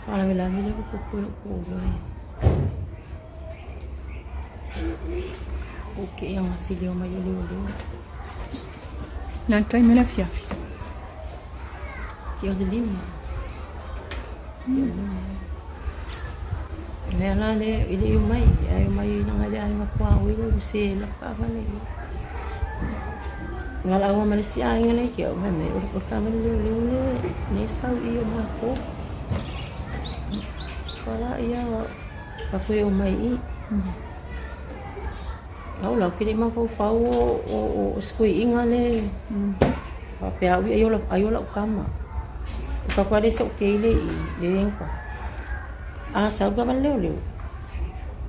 Faalavelave lea ua popo i lou pulou. Ok, ia filio mai o leoleo. Le a le taimi o le afiafi? Ke o le 5. Mea la le i le mai, ai mai i langa le aiga kua oi le se la ka va le. Nga la ma le si aiga le ke o me me o ka va le le le ne sau i o ma ko. Ko la ia ka koe o mai i. Au la ke le mafaufau o se koiʻiga le faapea au ai ola ai ola kama. O ka kwa le so ke ile i le enka. A sau ka leo leo.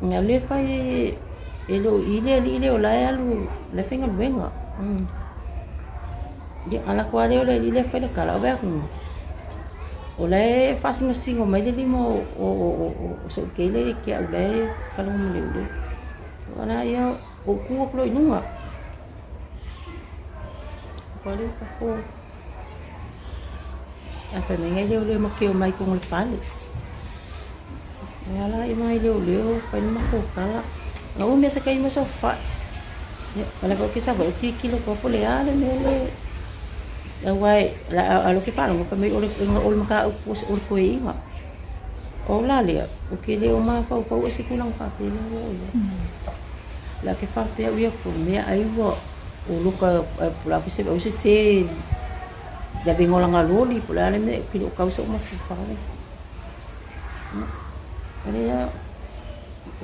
Nga le fai e lo ile li ile o la e alu le fenga luenga. Ia ala kwa leo le ile fai le kala o ku. O la e faasingosingo mai le lima o so'u kele ke au la e faalogo ma leoleo. Ala ia o ku aku loa i luga. Ua le fafo. A fai mai ngai leoleo ma ke o mai koga o le fale. Ia ala i mai leoleo fai le makou kala. Na umi se kai ma sa fa. Ia ala ko ke sa wa ki kilo ko po le ale me le. Ia wai la alo ke faalogo fai mai o le o le mataupu o le koe iga. O la lea, o ke leo mafaufau e se tulaga faapena ua o ia. La ke faapea uia ko mea ai ua o luka pula se o se se la vengo la loli pula le me ki lo kau so mafaufau. Ale ia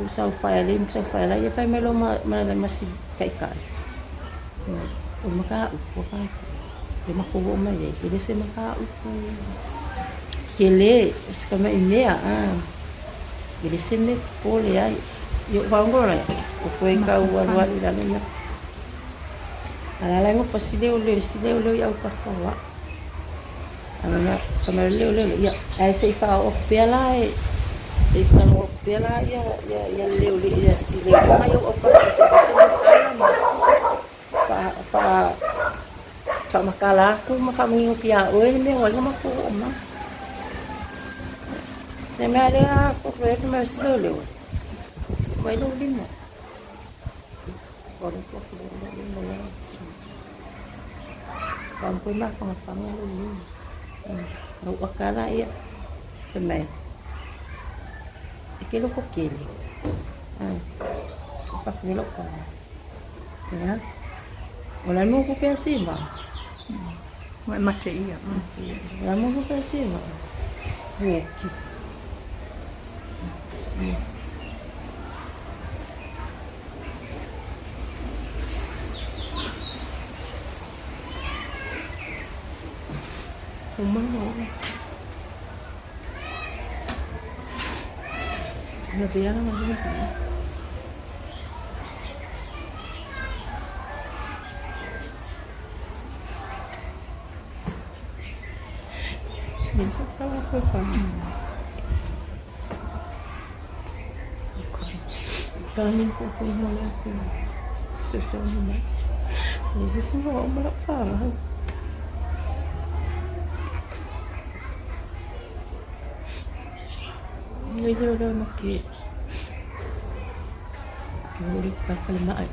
o sau fai le sau fai la ia fai mai lo ma ma ma si kai kai. O maka upu ka. Le mako o mai e le se maka upu. Kele se ka mai mea a. E le se me pole ai. Io faongo la o koe kau alu alu i lalo ia. Ala la ngo fasile o le sile o le au ka fa. Ala ka mai le le ia ai se fa o pea la e se fa o pea la ia ia ia le le ia sile mai o ka se se ma ma fa fa fa makala aku ma fa mangingo pia oe le mea wai ma ko o ma. Le mea lea ko koe te mea sile le. Mai lo lima. O le ko ko lo lima la. Ka koe mafangafanga lo lima. Au akala ia. Te mea. E ke loko kele. Ah. Pa ke loko. Ya. O la mo ku pe asima. Ua e mate ia. La mo ku pe asima. Woki. O mana o. Na vea na lima ti. Minsan pa ako pa. Kanin ko ko mo lang ko. Susunod na. Jesus mo mo pa. Ngai leo ma ke. Ke hori ka whale mai.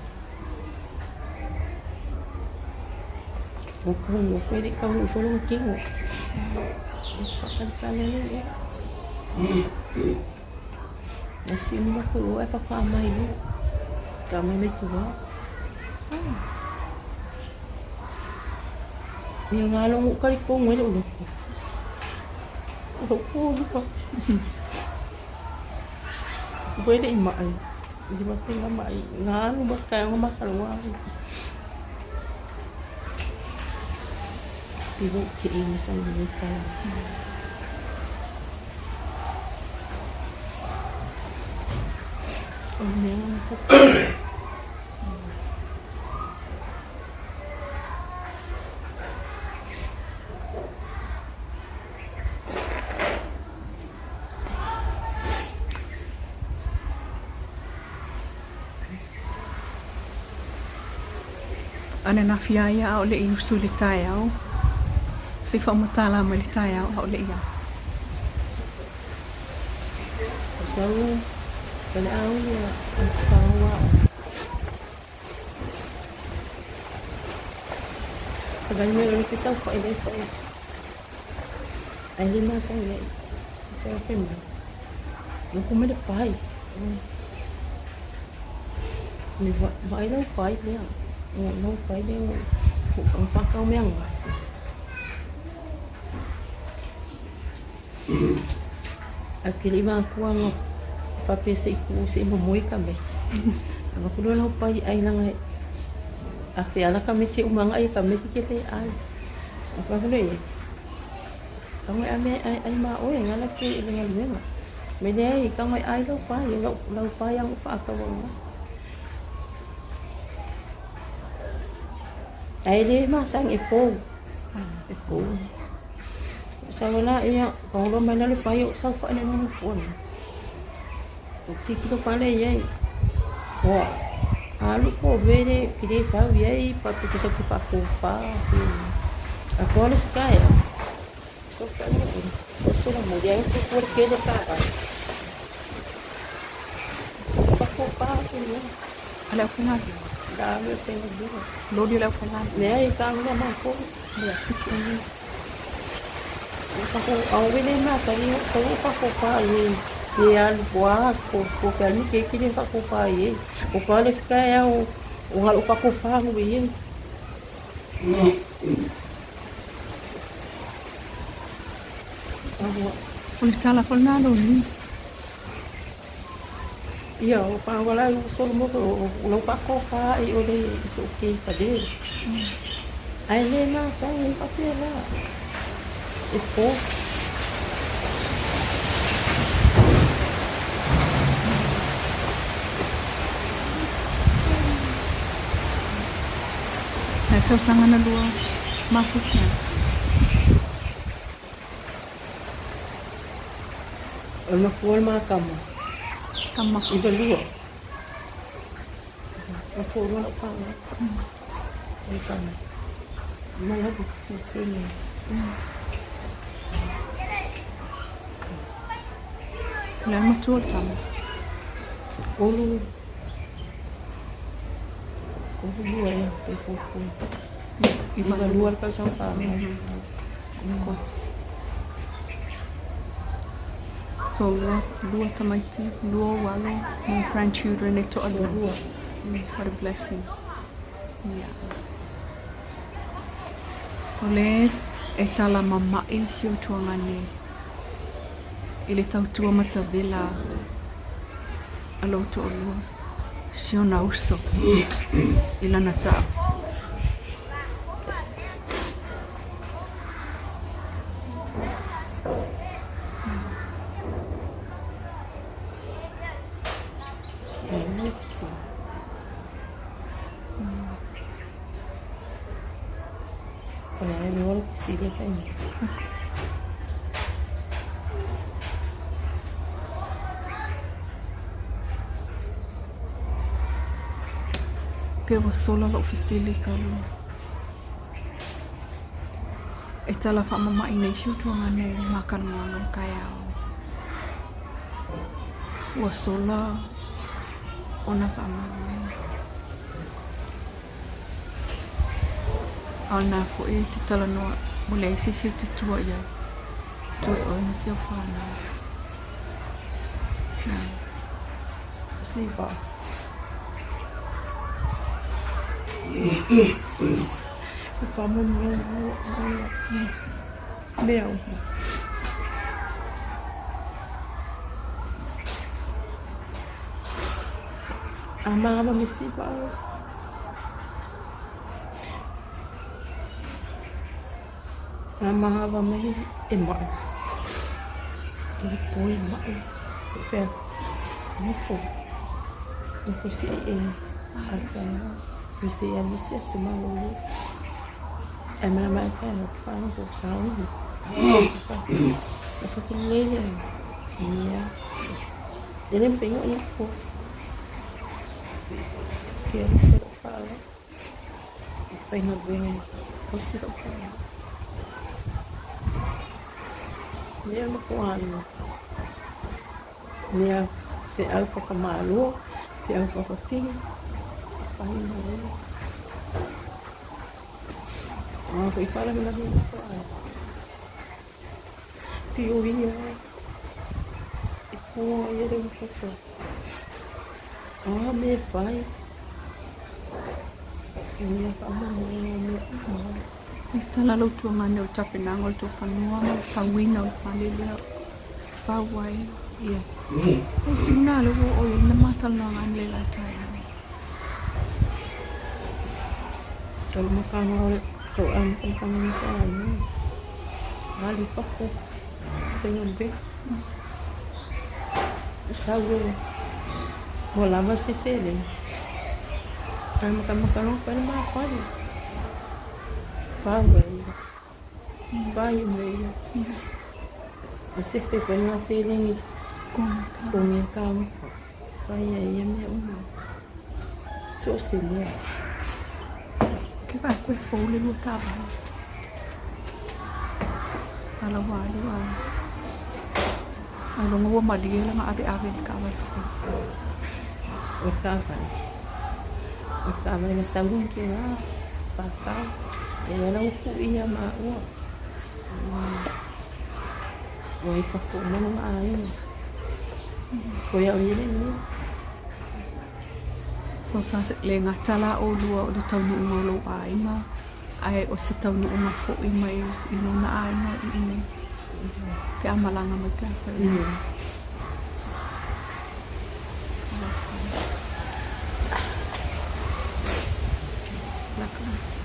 O ko o koe le kau o folo kingo. Whakalikale le. E si mo ko o e whaka mai o. Ka mai mai tua. Ia ngā longo kari ko ngwe lo loko. O ko lupa. Koe le i mai. I ma pinga mai. Ngā alu ma kai ngā makalua. Pivo ke i misa ni ka. O mea ko. Ananafi lava ia a o le i usu i le taeao. Se i faamatala mai le taeao a o le i a. Sau le auli a pau ao. Sa vai mai o ke sau fa ile fa. Ai le ma sa ia. Sa fe mai. No ku me le pai. Me va vai lau pai lea. O lau pai lea o o ka fa ka me anga. Ae ke le i makua nga faapea se i kuu se i momoe ka meke. Avatu loa lau pai ai langa afe ala ka meke uma nga ia ka meke ke le ai. A fa le ia. Ka ngai ame ai ai ma oe nga la ke le galuega. Me le ai ka ngai ai lau pai lau lau pai ang fa ka wa. Ai le ma sang e fou. E fou. Sau la ia, paulo mai la le pai o sau fa le mo fon. O ti ki pa le ia. Wa. Alu ko vere ki le sau ia i pa tu ki sa ki pa ko pa. A ko le sky. So fa le ko. O so la mo ia ko ko ke le ka ba. Pa ko pa ko ia. O le aufaigaluega. La le pe le. Loli o le aufaigaluega. Le ai ka ngā ma ko. Au le masani sa o faakopa ai e alu po po po ke alu ke ke le faakopa ai o ka le sika e au o halo faakopa ngo ye. O le tala foi lena lou news. Ia o pa wala o solo mo o lau faakopa ai o le so ke pa de. Ai le masani pa pe la. E po. Na tausaga na lua mafuta. O le mafua le makama. Kama. I valua. Mafua lua lau panga. O kama. Malabu kene. O le matua o le tama. Olu. Olu lua ia pe pupu. I I valua le tausaga panga. So lua, lua tamaiti, lua ou alo, ma grandchildren e toalua. Lua. What a blessing. Yeah. O le e tala mama'i si o tuaga nei i le tautua matavela a lou toalua, si ona uso i lana ta'a. E le fisi. O le ai lua le fisi le kai. Pe ua sola lou fesili talu. E tala faamama'i nei si o tuaga nei ma talanoaga o le taeao. Ua sola ona faamalu. A o lena foi e te talanoa ua leai se isi e te tua i ai. Tua i oe ma si au fanau. Si pa. Pa mo mea Yes. mea o. A mama me si pa. A mama me e mai. E po e mai. E fea. Nofo. Nofo si e. A fea. Me se a me se se malo. E mea mai fea no fa no ko sa o. E fa ke le. Ia. E le pengo i fo. Ke o fa. Pai no venga. O si ro fa. Mea mo ko anu. Mea feau whakamāro, feau whakawhiri, whai mai ai. Ā, ko i whālawelawe i ko ai. Pio ia, i pō ai e reo katoa. Ā, me whai. O mea whaamana, mea uma. E tala lou tuagane o le tapenaga o le tou fanua ma le fauina o le fale lea e fau ai. Ia. E tuna le ua oo i ai le matalanoaga ane le la taeao. Tolu makanga o le tou amatamataga ma ka ai. Alu i fafo, faigaluega. Sau e ua lava se seleni. Amatamata loa fai le mafale. Fau ai ia. Fai mai ia. O sefe foi lena seleni togi taumafa. Fai ai ia mea uma. So o se mea. Ke vaai atu e fou le lua taavale. Ala ua alu a ailoga ua malie lana aveave i le taavale fou. O le taavale. O le taavale na sau i kēlā pāpā. Ia la ua kuʻu ia māua. Ua i fafo uma lona aiga. Koe au ia le mea. So sa le gata la ʻolua o le taunuuga o lou aiga, ae o se taunuuga foi mai i lona aiga i inei pe a malaga mai pe afai. Laka.